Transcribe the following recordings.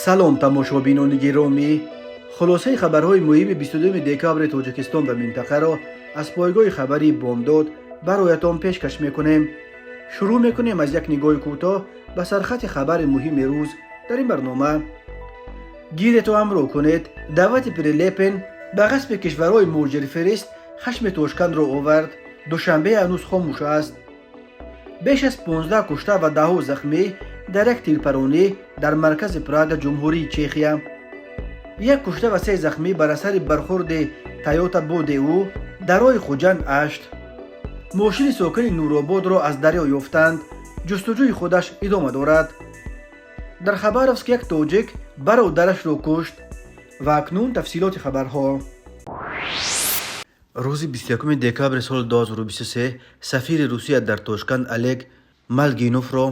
Салом, тамошобинони гиромӣ! Хулосаи хабарҳои муҳими 22 декабри Тоҷикистон ва минтақаро аз пойгоҳи хабарии «Бомдод» бароятон пешкаш мекунем. Шурӯъ мекунем аз як нигоҳи кӯтоҳ ба сархати хабари муҳими рӯз. Дар ин барнома гирету ҳамроҳ кунед. Даъвати Прилепин ба ғасби кишварҳои муҳоҷирфирист хашми Тошкандро овард. Душанбе ҳанӯз хомӯш аст. Беш аз 15 кушта ва даҳҳо захмӣ дар як тирпаронӣ дар маркази Прага, Ҷумҳурии Чехия. Як кушта ва се захмӣ бар асари бархурди Тойота бо Дэу дар роҳи Хуҷанд Ашт. Мошини сокини Нурободро аз дарё ёфтанд, ҷустуҷӯи худаш идома дорад. Дар Хабаровск як тоҷик бародарашро кушт. Ва акнун тафсилоти хабарҳо. Рӯзи 21 декабри соли 2023 сафири Русия дар Тошканд Олег Малгиновро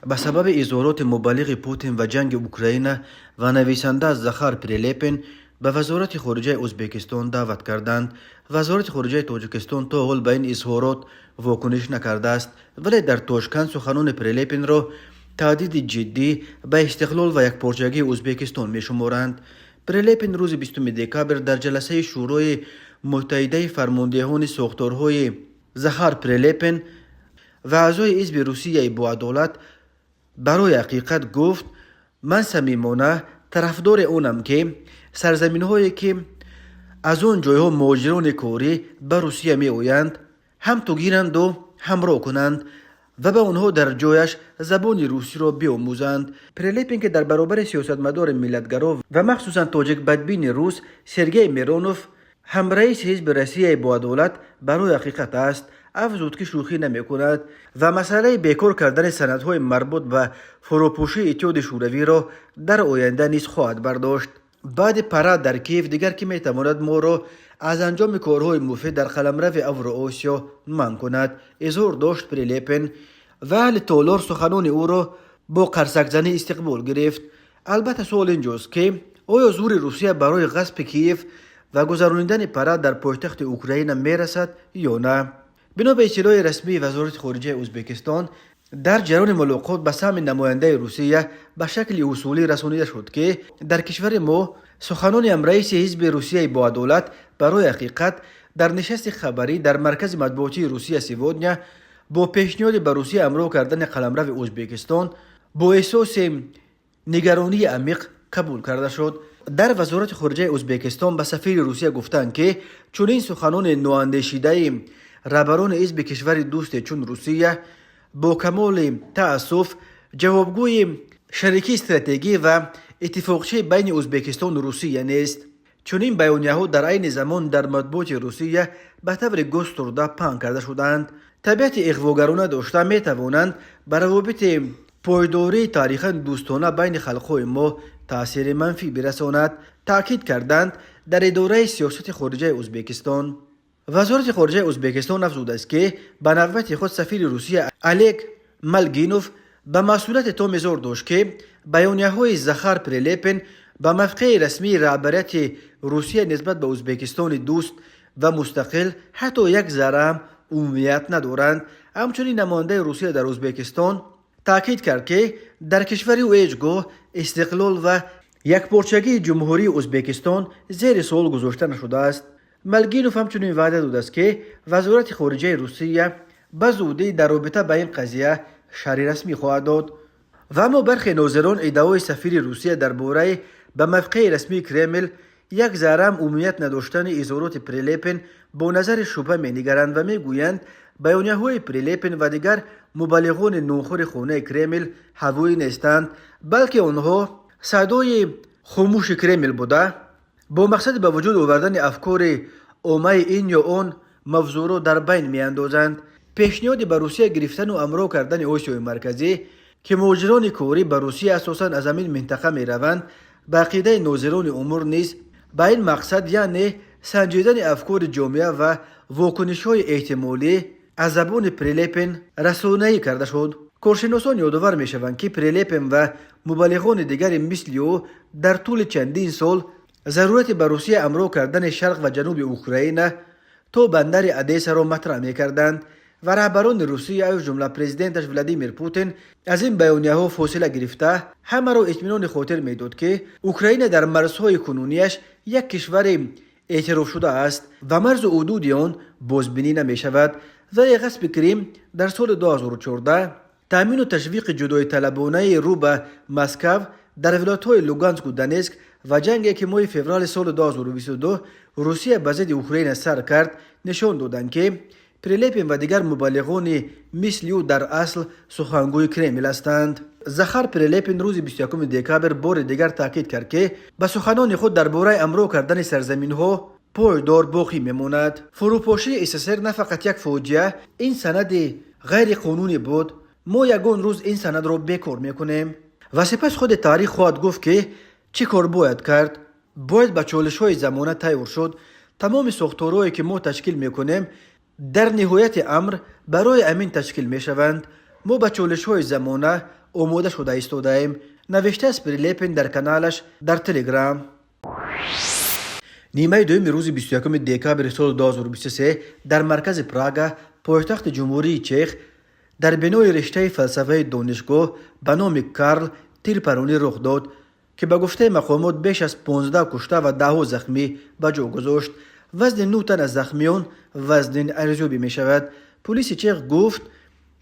ба сабаби изҳороти мубаллиғи Путин ва ҷанги Украина ва нависанда Захар Прилепин ба Вазорати хориҷаи Ӯзбекистон даъват карданд. Вазорати хориҷаи Тоҷикистон то ҳол ба ин изҳорот вокуниш накардааст, вале дар Тошканд суханони Прилепинро таҳдиди ҷиддӣ ба истиқлол ва якпорчагии Ӯзбекистон мешуморанд. Прилепин рӯзи 20 декабр дар ҷаласаи Шӯрои муттаҳидаи фармондеҳони сохторҳои Захар Прилепин ва аъзои ҳизби Русияи боадолат барои ҳақиқат гуфт: «Ман самимона тарафдори онам, ки сарзаминҳое, ки аз он ҷойҳо муҳоҷирони корӣ ба Русия меоянд, ҳам ту гиранду ҳамроҳ кунанд ва ба онҳо дар ҷояш забони русиро биомӯзанд». Прилепин, ки дар баробари сиёсатмадори миллатгаро ва махсусан тоҷикбадбини рус Сергей Миронов ҳамраиси ҳизби Россияи боадолат барои ҳақиқат аст, афзуд, ки шӯхӣ намекунад ва масъалаи бекор кардани санадҳои марбут ба фурӯпошии Иттиҳоди Шӯравиро дар оянда низ хоҳад бардошт. «Баъди парад дар Киев дигар кӣ метавонад моро аз анҷоми корҳои муфид дар қаламрави Авроосиё манъ кунад?» изҳор дошт Прилепин ва аҳли толор суханони ӯро бо қарсакзанӣ истиқбол гирифт. Албатта, суол инҷост, ки оё зӯри Русия барои ғасби Киев ва гузаронидани парад дар пойтахти Украина мерасад ё на. Бино ба иттилои расмии Вазорати хориҷаи Ӯзбекистон, дар ҷараёни мулоқот ба самъи намояндаи Русия ба шакли усулӣ расонида шуд, ки дар кишвари мо суханони ҳамраиси ҳизби Русияи боадолат барои ҳақиқат дар нишасти хабарӣ дар маркази матбуотии «Русия сегодня» бо пешниҳоди ба Русия ҳамроҳ кардани қаламрави Ӯзбекистон бо эҳсоси нигаронии амиқ қабул карда шуд. Дар Вазорати хориҷаи Ӯзбекистон ба сафири Русия гуфтанд, ки чунин суханони ноандешидаи раҳбарони ҳизби кишвари дӯсте чун Русия бо камоли таассуф ҷавобгӯи шарикии стратегӣ ва иттифоқчии байни Ӯзбекистону Русия нест. Чунин баёнияҳо дар айни замон дар матбуоти Русия ба таври густурда паҳн карда шудаанд, табиати иғвогарона дошта, метавонанд ба равобити пойдории таърихан дӯстона байни халқҳои мо таъсири манфӣ бирасонад, таъкид карданд дар идораи сиёсати хориҷаи Ӯзбекистон. Вазорати хориҷаи Ӯзбекистон афзудааст, ки ба навбати худ сафири Русия Олег Малгинов ба масъулияти том изҳор дошт, ки баёнияҳои Захар Прилепин ба мавқеи расмии раҳбарияти Русия нисбат ба Ӯзбекистони дӯст ва мустақил ҳатто як зарраам умумият надоранд. Ҳамчунин намояндаи Русия дар Ӯзбекистон таъкид кард, ки дар кишвари ӯ ҳеҷ гоҳ истиқлол ва якпорчагии Ҷумҳурии Ӯзбекистон зери суол гузошта нашудааст. Малгинов ҳамчунин ваъда додааст, ки Вазорати хориҷаи Русия ба зудӣ дар робита ба ин қазия шарҳи расмӣ хоҳад дод. Ва аммо бархе нозирон иддаои сафири Русия дар бораи ба мавқеи расмии Кремл як зарраам умумият надоштани изҳороти Прилепин бо назари шубҳа менигаранд ва мегӯянд, баёнияҳои Прилепин ва дигар мубаллиғони нонхӯри хонаи Кремл ҳавоӣ нестанд, балки онҳо садои хомӯши Кремл буда, бо мақсади ба вуҷуд овардани афкори оммаи ин ё он мавзӯъро дар байн меандозанд. Пешниҳоди ба Русия гирифтану ҳамроҳ кардани Осиёи Марказӣ, ки муҳоҷирони корӣ ба Русия асосан аз ҳамин минтақа мераванд, ба ақидаи нозирони умур низ ба ин мақсад, яъне санҷидани афкори ҷомеа ва вокунишҳои эҳтимолӣ, аз забони Прилепин расонаӣ карда шуд. Коршиносон ёдовар мешаванд, ки Прилепин ва мубаллиғони дигари мисли ӯ дар тӯли чандин сол зарурати ба Русия ҳамроҳ кардани шарқ ва ҷануби Украина то бандари Одессаро матраҳ мекарданд. Ва раҳбарони Русия, аз ҷумла президенташ Владимир Путин, аз ин баёнияҳо фосила гирифта, ҳамаро итминони хотир медод, ки Украина дар марзҳои кунунияш як кишвари эътирофшуда аст ва марзу ҳудуди он бозбинӣ намешавад. Вале ғасби Крим дар соли 2014, таъмину ташвиқи ҷудоиталабонаи рӯ ба Москав дар вилоятҳои Луганску Донецк ва ҷанге, ки моҳи феврали соли 2022 Русия ба зидди Украина сар кард, нишон доданд, ки Прилепин ва дигар мубаллиғони мисли ӯ дар асл сухангӯи Кремл ҳастанд. Захар Прилепин рӯзи 21 декабр бори дигар таъкид кард, ки ба суханони худ дар бораи ҳамроҳ кардани сарзаминҳо пойдор боқӣ мемонад. Фурӯпошии СССР на фақат як фоҷиа, ин санади ғайриқонунӣ буд. Мо ягон рӯз ин санадро бекор мекунем ва сипас худи таърих хоҳад гуфт, ки чӣ кор бояд кард. Бояд ба чолишҳои замона тайёр шуд. Тамоми сохторҳое, ки мо ташкил мекунем, дар ниҳояти амр барои ҳамин ташкил мешаванд. Мо ба чолишҳои замона омода шуда истодаем, навиштааст Прилепин дар каналаш дар Телеграм. Нимаи дуюми рӯзи 21 декабри соли 2023 дар маркази Прага, пойтахти Ҷумҳурии Чех, дар бинои риштаи фалсафаи донишгоҳ ба номи Карл тирпаронӣ рух дод, ки ба гуфтаи мақомот беш аз 15 кушта ва даҳҳо захмӣ ба ҷо гузошт. Вазни нӯ тан аз захмиён вазнин арзёбӣ мешавад. Пулиси чех гуфт,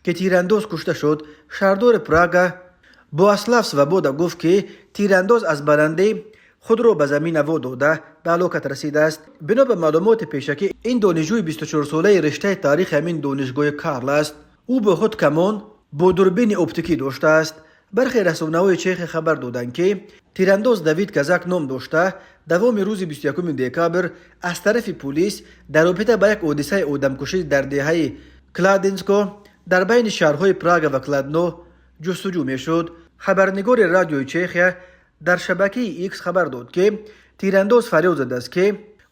ки тирандоз кушта шуд. Шаҳрдори Прага Боаслав Свобода гуфт, ки тирандоз аз баландӣ худро ба замин аво дода, ба ҳалокат расидааст. Бино ба маълумоти пешакӣ, ин донишҷӯи 24-солаи риштаи таърихи ҳамин донишгоҳи Карл аст. Ӯ бо худ камон бо дурбини оптикӣ доштааст. Бархе расонаҳои чехе хабар доданд, ки тирандоз Давид Казак ном дошта, давоми рӯзи 21 декабр аз тарафи пулис дар робита ба як ҳодисаи одамкушӣ дар деҳаи Кладенско дар байни шаҳрҳои Прага ва Кладно ҷустуҷӯ мешуд. Хабарнигори Радиои Чехия дар шабакаи Икс хабар дод, ки тирандоз фарёд задааст, ки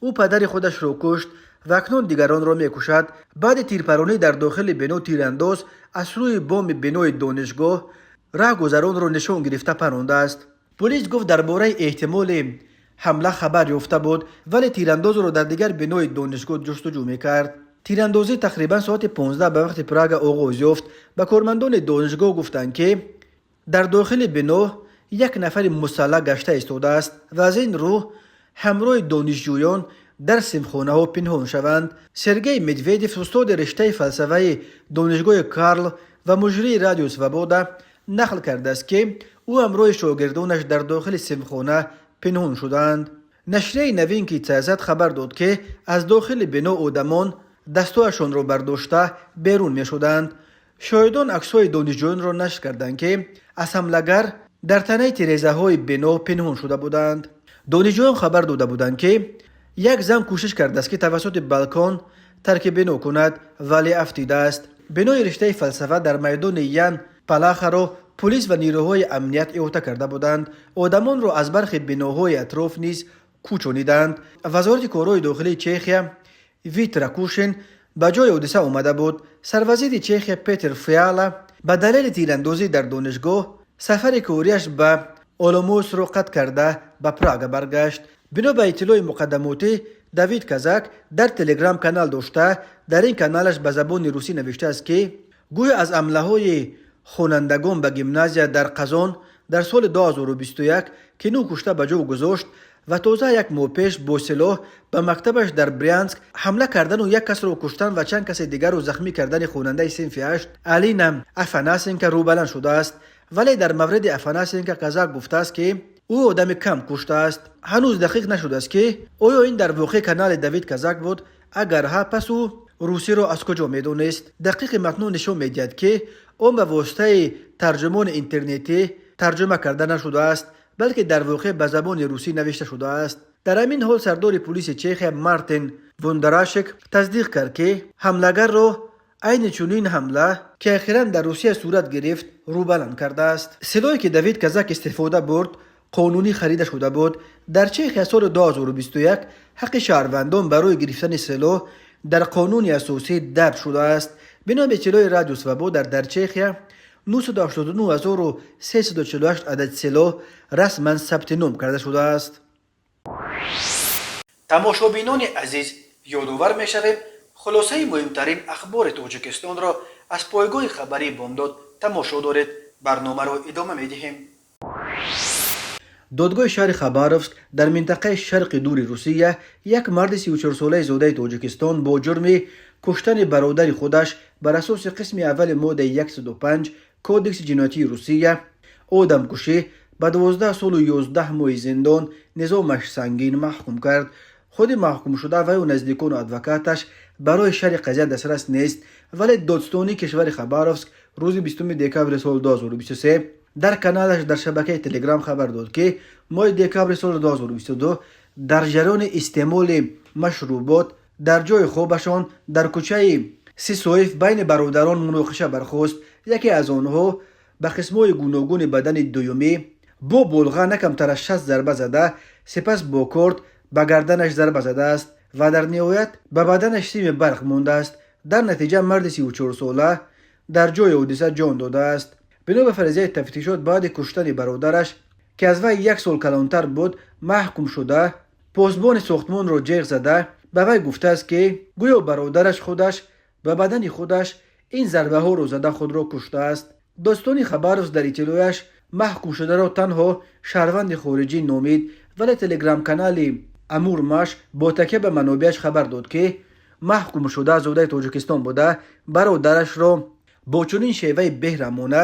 ӯ падари худашро кушт ва акнун дигаронро мекушад. Баъди тирпаронӣ дар дохили бино тирандоз аз рӯи боми бинои донишгоҳ раҳгузаронро нишон гирифта парондааст. Пулис гуфт, дар бораи эҳтимоли ҳамла хабар ёфта буд, вале тирандозро дар дигар бинои донишгоҳ ҷустуҷӯ мекард. Тирандозӣ тақрибан соати 15 ба вақти Прага оғоз ёфт. Ба кормандони донишгоҳ гуфтанд, ки дар дохили бино як нафари мусаллаҳ гашта истодааст ва аз ин рӯ ҳамроҳи донишҷӯён дар синфхонаҳо пинҳон шаванд. Сергей Медведев, устоди риштаи фалсафаи донишгоҳи Карл ва муҷрии Радио Свобода, нақл кардааст, ки ӯ ҳамроҳи шогирдонаш дар дохили синфхона пинҳон шудаанд. Нашрияи Новинки CZ хабар дод, ки аз дохили бино одамон дастҳояшонро бардошта берун мешуданд. Шоҳидон аксҳои донишҷӯёнро нашр карданд, ки аз ҳамлагар дар танаи тирезаҳои бино пинҳон шуда буданд. Донишҷӯён хабар дода буданд, ки як зан кӯшиш кардааст, ки тавассути балкон тарки бино кунад, вале афтидааст. Бинои риштаи фалсафа дар майдони Ян Палахаро пулис ва нерӯҳои амният иҳота карда буданд. Одамонро аз бархи биноҳои атроф низ кӯчониданд. Вазорати корҳои дохилии Чехия Вит Ракушин ба ҷои ҳодиса омада буд. Сарвазири Чехия Петр Фиала ба далели тирандозӣ дар донишгоҳ сафари кориаш ба Оломоусро қатъ карда, ба Прага баргашт. Бино ба иттилои муқаддамотӣ, Давид Казак дар Телеграм канал дошта, дар ин каналаш ба забони русӣ навиштааст, ки гӯё аз ҳамлаҳои хонандагон ба гимназия дар Қазон дар соли 2021, ки нӯ кушта ба ҷо гузошт ва тоза як моҳ пеш бо силоҳ ба мактабаш дар Брянск ҳамла кардану як касро куштан ва чанд каси дигарро захмӣ кардани хонандаи синфи ҳашт Алина Афанасенко рӯбаланд шудааст. Вале дар мавриди Афанасенко Казак гуфтааст, ки ӯ одами кам куштааст. Ҳанӯз дақиқ нашудааст, ки оё ин дар воқеъ канали Давид Казак буд. Агар ҳа, пас ӯ русиро аз куҷо медонист? Дақиқи матнун нишон медиҳад, ки он ба воситаи тарҷумони интернетӣ тарҷума карда нашудааст, балки дар воқеъ ба забони русӣ навишта шудааст. Дар ҳамин ҳол сардори пулиси Чехия Мартин Вундрашек тасдиқ кард, ки ҳамлагарро айни чунин ҳамла, ки ахиран дар Русия сурат гирифт, рӯбаланд кардааст. Силоҳе, ки Давид Казак истифода бурд, қонунӣ харида шуда буд. Дар Чехия соли 2021 ҳаққи шаҳрвандон барои гирифтани силоҳ дар қонуни асосӣ дарҷ шудааст. Бино ба иттилои Радио Свобода, дар Чехия 989348 адад силоҳ расман сабти ном карда шудааст. Тамошобинони азиз, ёдовар мешавем. Хулосаи муҳимтарин ахбори Тоҷикистонро аз пойгоҳи хабарии Бомдод тамошо доред. Барномаро идома медиҳем. Додгоҳи шаҳри Хабаровск дар минтақаи Шарқи Дури Русия як марди 34-солаи зодаи Тоҷикистон бо ҷурми куштани бародари худаш бар асоси қисми аввали моддаи 105 Кодекси ҷиноятии Русия, одамкушӣ, ба 12 солу 11 моҳи зиндон, низомаш сангин, маҳкум кард. Худи маҳкумшуда ва ё наздикону адвокаташ барои шарҳи қазия дастрас нест, вале додстонии кишвари Хабаровск рӯзи 20 декабри соли 2023 дар каналаш дар шабакаи Телеграм хабар дод, ки моҳи декабри соли 2022 дар ҷараёни истеъмоли машрубот дар ҷои хобашон дар кӯчаи Сисоев байни бародарон муноқиша бархост. Яке аз онҳо ба қисмҳои гуногуни бадани дуюмӣ бо болға на камтар аз 60 зарба зада, сипас бо корд ба гарданаш зарба задааст ва дар ниҳоят ба баданаш сими барқ мондааст. Дар натиҷа марди 34-сола дар ҷои ҳодиса ҷон додааст. Бино ба фарзияи тафтишот, баъди куштани бародараш, ки аз вай як сол калонтар буд, маҳкумшуда посбони сохтмонро ҷеғ зада, ба вай гуфтааст, ки гӯё бародараш худаш ба бадани худаш ин зарбаҳоро зада худро куштааст. Додстони Хабаровск дар иттилояш маҳкумшударо танҳо шаҳрванди хориҷӣ номид, вале телеграм-канали Амурмаш бо такя ба манобеаш хабар дод, ки маҳкумшуда зодаи Тоҷикистон буда, бародарашро бо чунин шеваи беҳрамона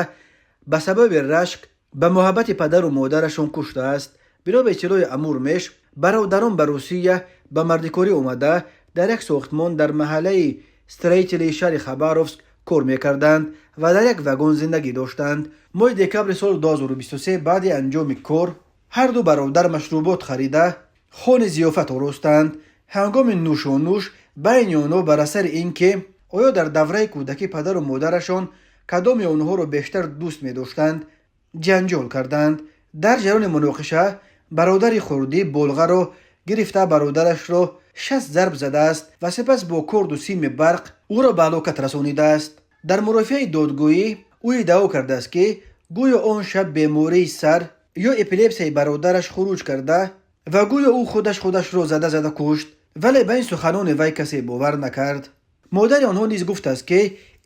ба сабаби рашк ба муҳаббати падару модарашон куштааст. Бино ба иттилои Амурмеш, бародарон ба Русия ба мардикорӣ омада, дар як сохтмон дар маҳаллаи Строители шаҳри Хабаровск кор мекарданд ва дар як вагон зиндагӣ доштанд. Моҳи декабри соли 2023 баъди анҷоми кор ҳарду бародар машрубот харида, хони зиёфат оростанд. Ҳангоми нӯшонӯш байни онҳо бар асари ин ки оё дар давраи кӯдакӣ падару модарашон кадоми онҳоро бештар дӯст медоштанд, ҷанҷол карданд. Дар ҷараёни муноқиша бародари хурдӣ болғаро гирифта, бародарашро 60 зарб задааст ва сипас бо корду сими барқ ӯро ба ҳалокат расонидааст. Дар мурофиаи додгоҳӣ ӯ иддао кардааст, ки гӯё он шаб бемории сар ё эпилепсияи бародараш хуруҷ карда ва гӯё ӯ худаш худашро зада зада кушт, вале ба ин суханони вай касе бовар накард. Модари онҳо низ гуфтааст, ки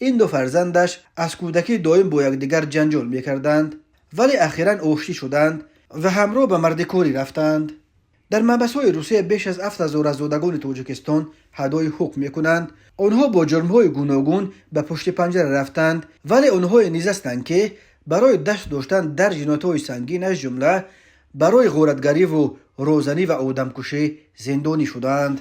ин ду фарзандаш аз кӯдакӣ доим бо якдигар ҷанҷол мекарданд, вале ахиран оштӣ шуданд ва ҳамроҳ ба мардикорӣ рафтанд. Дар маҳбасҳои Русия беш аз 7000 аз зодагони Тоҷикистон ҳадои ҳукм мекунанд. Онҳо бо ҷурмҳои гуногун ба пушти панҷара рафтанд, вале онҳое низ ҳастанд, ки барои даст доштан дар ҷиноятҳои сангин, аз ҷумла барои ғоратгариву розанӣ ва одамкушӣ зиндонӣ шудаанд.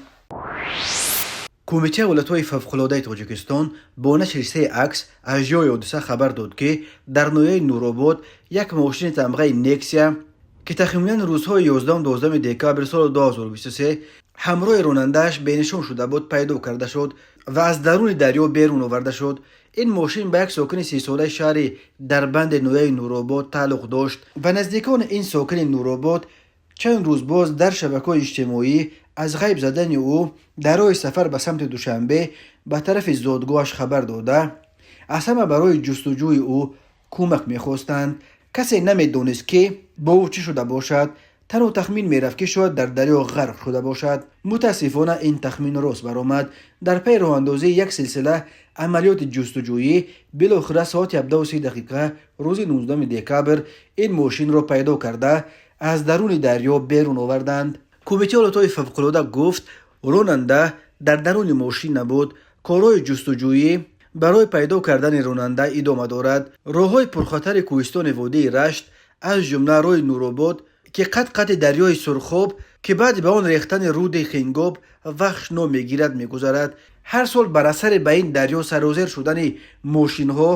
Кумитаи ҳолатҳои фавқулодаи Тоҷикистон бо нашри се акс аз ҷои ҳодиса хабар дод, ки дар ноҳияи Нуробод як мошини тамғаи Нексия, ки тахминан рӯзҳои 11-12 декабри соли 2023 ҳамроҳи ронандааш бенишон шуда буд, пайдо карда шуд ва аз даруни дарё берун оварда шуд. Ин мошин ба як сокини 30-солаи шаҳри Дарбанди ноҳияи Нуробод тааллуқ дошт ва наздикони ин сокини Нуробод чанд рӯз боз дар шабакаҳои иҷтимоӣ аз ғайб задани ӯ дар роҳи сафар ба самти Душанбе ба тарафи зодгоҳаш хабар дода, аз ҳама барои ҷустуҷӯи ӯ кӯмак мехостанд. Касе намедонист, ки бо ӯ чӣ шуда бошад. Танҳо тахмин мерафт, ки шояд дар дарё ғарқ шуда бошад. Мутаассифона, ин тахмин рост баромад. Дар пайи роҳандозии як силсила амалиёти ҷустуҷӯӣ билохира соати 17:30 дақиқа рӯзи 19 декабр ин мошинро пайдо карда, аз даруни дарё берун оварданд. Кумитаи ҳолатҳои фавқулода гуфт, ронанда дар даруни мошин набуд. Корҳои ҷустуҷӯӣ барои пайдо кардани ронанда идома дорад. Роҳҳои пурхатари кӯҳистони водии Рашт, аз ҷумла роҳи Нуробод, ки қат-қати дарёи Сурхоб, ки баъди ба он рехтани руди Хингоб Вахш ном мегирад, мегузарад. Ҳар сол бар асари ба ин дарё сарозер шудани мошинҳо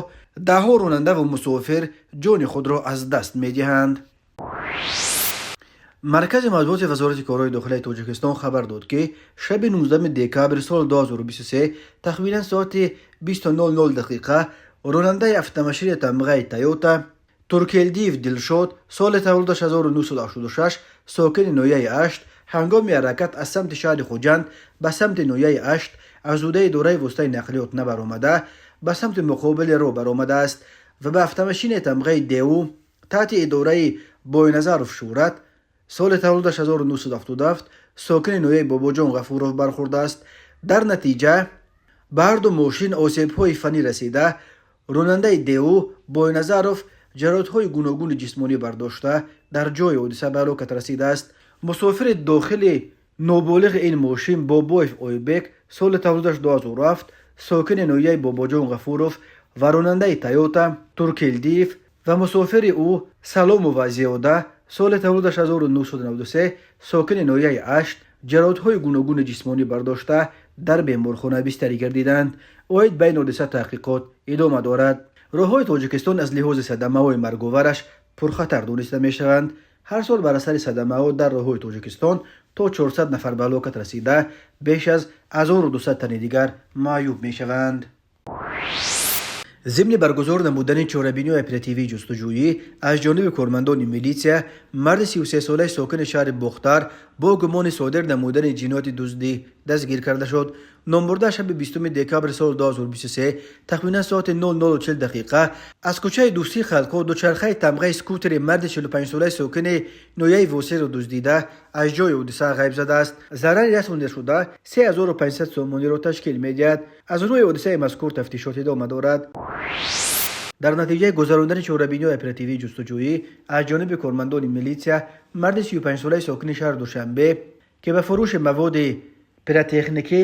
даҳҳо ронандаву мусофир ҷони худро аз даст медиҳанд. Маркази матбуоти Вазорати корҳои дохилаи Тоҷикистон хабар дод, ки шаби 19 декабри соли 2023 тахминан соати 20:00 дақиқа ронандаи автомашини тамғаи Тойота Туркелдиев Дилшод, соли таваллудаш 1986, сокини ноҳияи Ашт, ҳангоми ҳаракат аз самти шаҳри Хуҷанд ба самти ноҳияи Ашт аз ҳудуди идораи воситаи нақлиёт набаромада, ба самти муқобили роҳ баромадааст ва ба автомашинаи тамғаи Дэу таҳти идораи Бойназаров Шӯҳрат, соли таваллудаш 1977, сокини ноҳияи Бобоҷон Ғафуров бархӯрдааст. Дар натиҷа Ба ҳарду мошин осебҳои фаннӣ расида, ронандаи Дэу Бойназаров ҷароҳатҳои гуногуни ҷисмонӣ бардошта, дар ҷои ҳодиса ба ҳалокат расидааст. Мусофири дохили ноболиғи ин мошин Бобоев Ойбек, соли таваллудаш 2007, сокини ноҳияи Бобоҷон Ғафуров ва ронандаи Тойота Туркелдиев ва мусофири ӯ Саломова Зиёда, соли таваллудаш 1993, сокини ноҳияи Ашт, ҷароҳатҳои гуногуни ҷисмонӣ бардошта, дар беморхона бистарӣ гардиданд. Оид ба ин ҳодиса таҳқиқот идома дорад. Роҳҳои Тоҷикистон аз лиҳози садамаҳои марговараш пурхатар дониста мешаванд. Ҳар сол бар асари садамаҳо дар роҳҳои Тоҷикистон то 400 нафар ба ҳалокат расида, беш аз 1200 тани дигар маъюб мешаванд. Зимни баргузор намудани чорабиниҳои оперативии ҷустуҷӯӣ аз ҷониби кормандони милитсия, марди 33-солаи сокини шаҳри Бохтар бо гумони содир намудани ҷинояти дуздӣ дастгир карда шуд. Номбурда шаби 20 декабри соли 2023 тахминан соати 00:40 дақиқа аз кӯчаи Дӯстии халқҳо дучархаи тамғаи скутери марди 45-солаи сокини ноҳияи Восеро дуздида, аз ҷои ҳодиса ғайб задааст. Зарари расондашуда 3500 сомониро ташкил медиҳад. Аз рӯи ҳодисаи мазкур тафтишот идома дорад. Дар натиҷаи гузарондани чорабиниҳои оперативии ҷустуҷӯӣ аз ҷониби кормандони милитсия, марди 35-солаи сокини шаҳри Душанбе, ки ба фурӯши маводи пиротехникӣ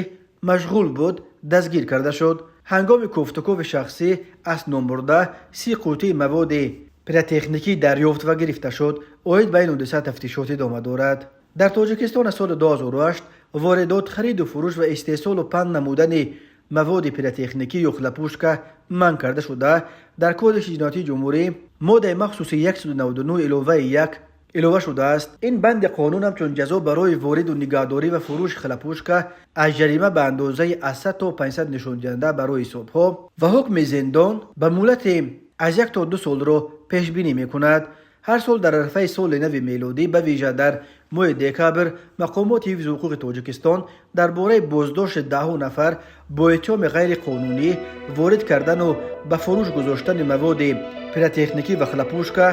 машғул буд, дастгир карда шуд. Ҳангоми кофтукови шахсӣ аз номбурда 30 қуттии маводи пиротехникӣ дарёфт ва гирифта шуд. Оид ба ин ҳодиса тафтишот идома дорад. Дар Тоҷикистон аз соли 2008 воридот, хариду фурӯш ва истеҳсолу паҳн намудани маводи пиротехникӣ ё хлопушка манъ карда шуда, дар Кодекси ҷиноятии ҷумҳурӣ моддаи махсуси 199 иловаи 1 илова шудааст. Ин банди қонун ҳамчун ҷазо барои вориду нигаҳдорӣ ва фурӯши хлопушка аз ҷарима ба андозаи аз 100 то 500 нишондиҳанда барои ҳисобҳо ва ҳукми зиндон ба муҳлати аз 1 то 2 солро пешбинӣ мекунад. Ҳар сол дар арафаи соли нави мелодӣ, ба вижа дар моҳи декабр, мақомоти ҳифзи ҳуқуқи Тоҷикистон дар бораи боздошти даҳҳо нафар бо иттиҳоми ғайриқонунӣ ворид кардану ба фурӯш гузоштани маводи пиротехникӣ ва хлопушка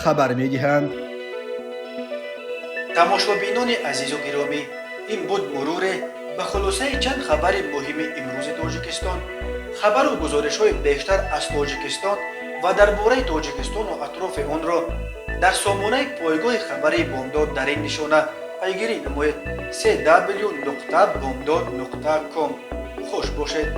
хабар медиҳанд. Тамошобинони азизу гиромӣ, ин буд муруре ба хулосаи чанд хабари муҳими имрӯзи Тоҷикистон. Хабару гузоришҳои бештар аз Тоҷикистон ва дар бораи Тоҷикистону атрофи онро дар сомонаи пойгоҳи хабарии Бомдод дар ин нишона пайгирӣ намоед: cw.bomdod.com. Хуш бошед.